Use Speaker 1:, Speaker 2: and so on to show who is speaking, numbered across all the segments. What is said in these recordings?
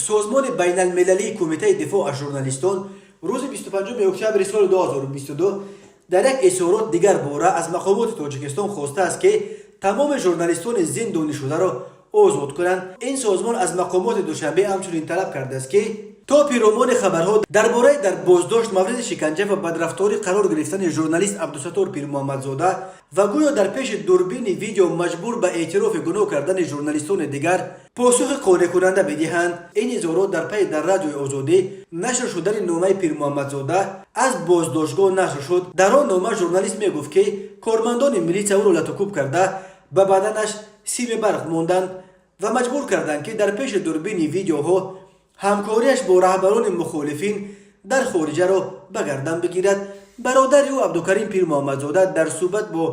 Speaker 1: Созмони байналмилалии Кумитаи дифоъ аз журналистон рӯзи 25 октябри соли 2022 дар як изҳорот дигар бора аз мақомоти Тоҷикистон хостааст, ки тамоми журналистони зиндонишударо озод кунанд. Ин созмон аз мақомоти Душанбе ҳамчунин талаб кардааст, ки то пиромони хабарҳо дар бораи дар боздошт мавриди шиканҷа ва бадрафторӣ қарор гирифтани журналист Абдусаттор Пирмуҳаммадзода ва гӯё дар пеши дурбини видео маҷбур ба эътирофи гуноҳ кардани журналистони дигар посухи қонеъкунанда бидиҳанд. Ин изҳорот дар пайи дар Радиои Озодӣ нашр шудани номаи Пирмуҳаммадзода аз боздоштгоҳ нашр шуд. Дар он нома журналист мегуфт, ки кормандони милитсия ӯро латукӯб карда, ба баданаш сими барқ монданд ва маҷбур карданд, ки дар пеши дурбини видеоҳо ҳамкориаш бо раҳбарони мухолифин дар хориҷаро ба гардан бигирад. Бародари ӯ Абдукарим Пирмуҳаммадзода дар суҳбат бо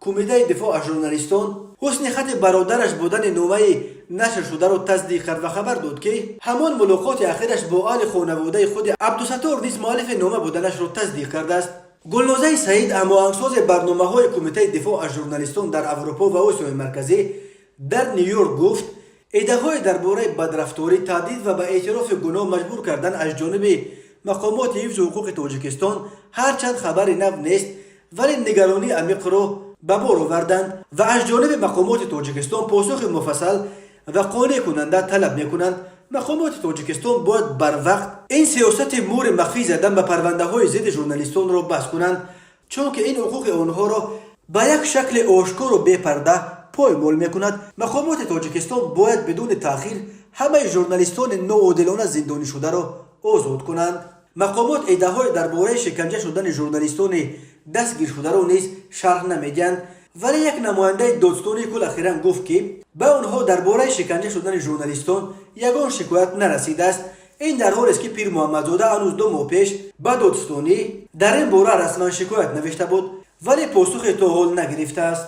Speaker 1: Кумитаи дифоъ аз журналистон ҳусни хати бародараш будани номаи нашршударо тасдиқ кард ва хабар дод, ки ҳамон мулоқоти ахираш бо аҳли хонаводаи худи Абдусаттор низ муаллифи нома буданашро тасдиқ кардааст. Гулнозаи Саид, ҳамоҳангсози барномаҳои Кумитаи дифоъ аз журналистон дар Аврупо ва Осиёи Марказӣ дар Ню-Йорк, гуфт, иддаоҳои дар бораи бадрафторӣ, таҳдид ва ба эътирофи гуноҳ маҷбур кардан аз ҷониби мақомоти ҳифзи ҳуқуқи Тоҷикистон ҳарчанд хабари нав нест, вале нигаронии амиқро ба бор оварданд ва аз ҷониби мақомоти Тоҷикистон посухи муфассал ва қонеъкунанда талаб мекунанд. Мақомоти Тоҷикистон бояд барвақт ин сиёсати мӯри махфӣ задан ба парвандаҳои зидди журналистонро бас кунанд, чунки ин ҳуқуқи онҳоро ба як шакли ошкору бепарда поймол мекунад. Мақомоти Тоҷикистон бояд бидуни таъхир ҳамаи журналистони ноодилона зиндонишударо озод кунанд. Мақомот иддаоҳои дар бораи шиканҷа шудани журналистони дастгиршударо низ шарҳ намедиҳанд, вале як намояндаи додстонии кул ахиран гуфт, ки ба онҳо дар бораи шиканҷа шудани журналистон ягон шикоят нарасидааст. Ин дар ҳолест, ки Пирмуҳаммадзода ҳанӯз 2 моҳ пеш ба додстонӣ дар ин бора расман шикоят навишта буд, вале посухе то ҳол нагирифтааст.